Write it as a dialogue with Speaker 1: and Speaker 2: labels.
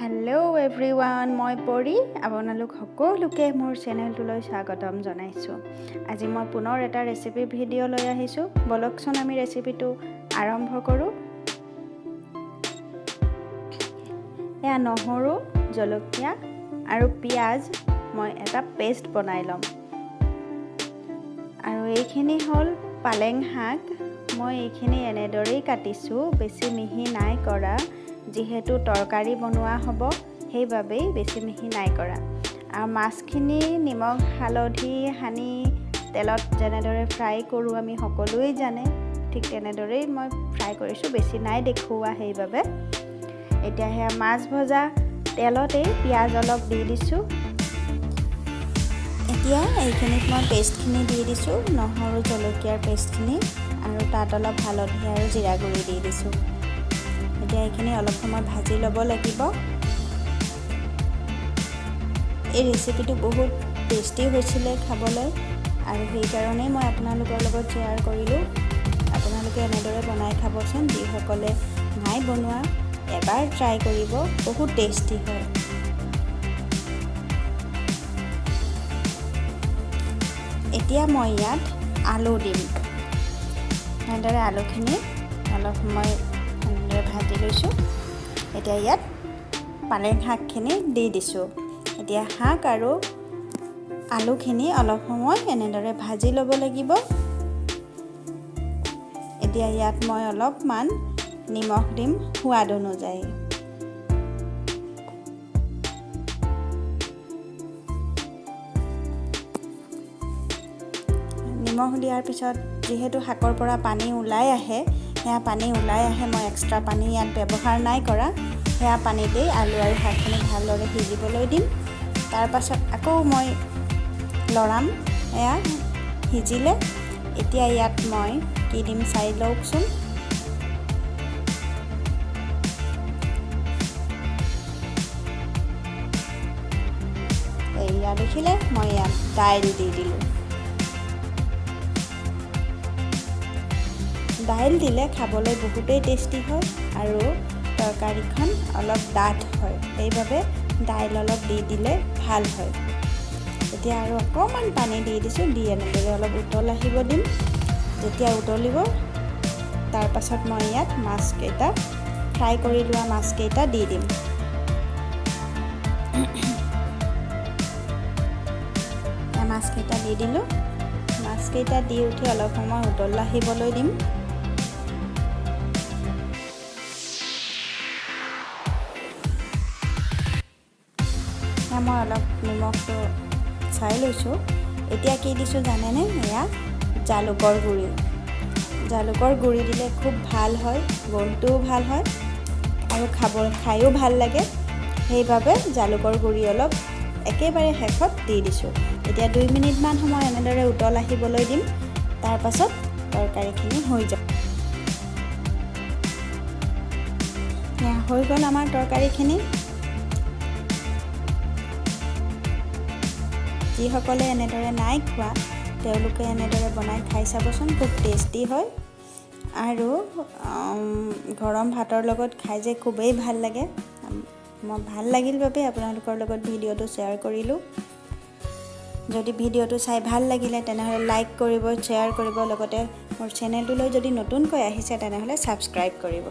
Speaker 1: Hello' everyone, মই পৰি আপোনালোক সকলোকে মোৰ চেনেলটোলৈ স্বাগতম জনাইছোঁ। আজি মই পুনৰ এটা ৰেচিপি ভিডিঅ' লৈ আহিছোঁ। ব'লকচোন, আমি ৰেচিপিটো আৰম্ভ কৰোঁ। এয়া নহৰু, জলকীয়া আৰু পিঁয়াজ মই এটা পেষ্ট বনাই ল'ম। আৰু এইখিনি হ'ল পালেং শাক। মই এইখিনি এনেদৰেই কাটিছোঁ, বেছি মিহি নাই কৰা। যিহেতু তৰকাৰী বনোৱা হ'ব, সেইবাবেই বেছি মিহি নাই কৰা। আৰু মাছখিনি নিমখ হালধি সানি তেলত যেনেদৰে ফ্ৰাই কৰোঁ, আমি সকলোৱেই জানে, ঠিক তেনেদৰেই মই ফ্ৰাই কৰিছোঁ। বেছি নাই দেখুওৱা সেইবাবে। এতিয়া সেয়া মাছ ভজা তেলতেই পিঁয়াজ অলপ দি দিছোঁ। এতিয়া এইখিনিত মই পেষ্টখিনি দি দিছোঁ, নহৰু জলকীয়াৰ পেষ্টখিনি, আৰু তাত অলপ হালধি আৰু জিৰা গুড়ি দি দিছোঁ। এতিয়া এইখিনি অলপ সময় ভাজি ল'ব লাগিব। এই ৰেচিপিটো বহুত টেষ্টি হৈছিলে খাবলৈ আৰু সেইকাৰণেই মই আপোনালোকৰ লগত শ্বেয়াৰ কৰিলোঁ। আপোনালোকে এনেদৰে বনাই খাবচোন। যিসকলে নাই বনোৱা, এবাৰ ট্ৰাই কৰিব, বহুত টেষ্টি হয়। এতিয়া মই ইয়াত আলু দিম। এনেদৰে আলুখিনি অলপ সময় এনেদৰে ভাজি লৈছোঁ। এতিয়া ইয়াত পালেং শাকখিনি দি দিছোঁ। এতিয়া শাক আৰু আলুখিনি অলপ সময় এনেদৰে ভাজি ল'ব লাগিব। এতিয়া ইয়াত মই অলপমান নিমখ দিম সোৱাদ অনুযায়ী। নিমখ দিয়াৰ পিছত যিহেতু শাকৰ পৰা পানী ওলাই আহে, সেয়া পানী ওলাই আহে, মই এক্সট্ৰা পানী ইয়াত ব্যৱহাৰ নাই কৰা। সেয়া পানীতেই আলু আৰু শাকখিনি ভালদৰে সিজিবলৈ দিম। তাৰপাছত আকৌ মই লৰাম। এয়া সিজিলে। এতিয়া ইয়াত মই কি দিম চাই লওকচোন। এয়া দেখিলে, মই ইয়াত দাইল দি দিলোঁ। দাইল দিলে খাবলৈ বহুতেই টেষ্টি হয় আৰু তৰকাৰীখন অলপ ডাঠ হয়, সেইবাবে দাইল অলপ দি দিলে ভাল হয়। এতিয়া আৰু অকণমান পানী দি দিছোঁ। দি এনেদৰে অলপ উতল আহিব দিম। যেতিয়া উতলিব, তাৰপাছত মই ইয়াত মাছকেইটা, ফ্ৰাই কৰি লোৱা মাছকেইটা দি দিম। মাছকেইটা দি দিলোঁ। মাছকেইটা দি উঠি অলপ সময় উতল আহিবলৈ দিম। মই অলপ নিমখটো চাই লৈছোঁ। এতিয়া কি দিছোঁ জানেনে? এয়া জালুকৰ গুড়ি। জালুকৰ গুড়ি দিলে খুব ভাল হয়, গোন্ধটোও ভাল হয় আৰু খায়ো ভাল লাগে। সেইবাবে জালুকৰ গুড়ি অলপ একেবাৰে শেষত দি দিছোঁ। এতিয়া 2 মিনিটমান সময় এনেদৰে উতল আহিবলৈ দিম। তাৰপাছত তৰকাৰীখিনি হৈ যাব। এয়া হৈ গ'ল আমাৰ তৰকাৰীখিনি। যিসকলে এনেদৰে নাই খোৱা, তেওঁলোকে এনেদৰে বনাই খাই চাবচোন, খুব টেষ্টি হয় আৰু গৰম ভাতৰ লগত খাই যে খুবেই ভাল লাগে। মই ভাল লাগিল বাবে আপোনালোকৰ লগত ভিডিঅ'টো শ্বেয়াৰ কৰিলোঁ। যদি ভিডিঅ'টো চাই ভাল লাগিলে, তেনেহ'লে লাইক কৰিব, শ্বেয়াৰ কৰিব, লগতে মোৰ চেনেলটোলৈ যদি নতুনকৈ আহিছে, তেনেহ'লে ছাবস্ক্ৰাইব কৰিব।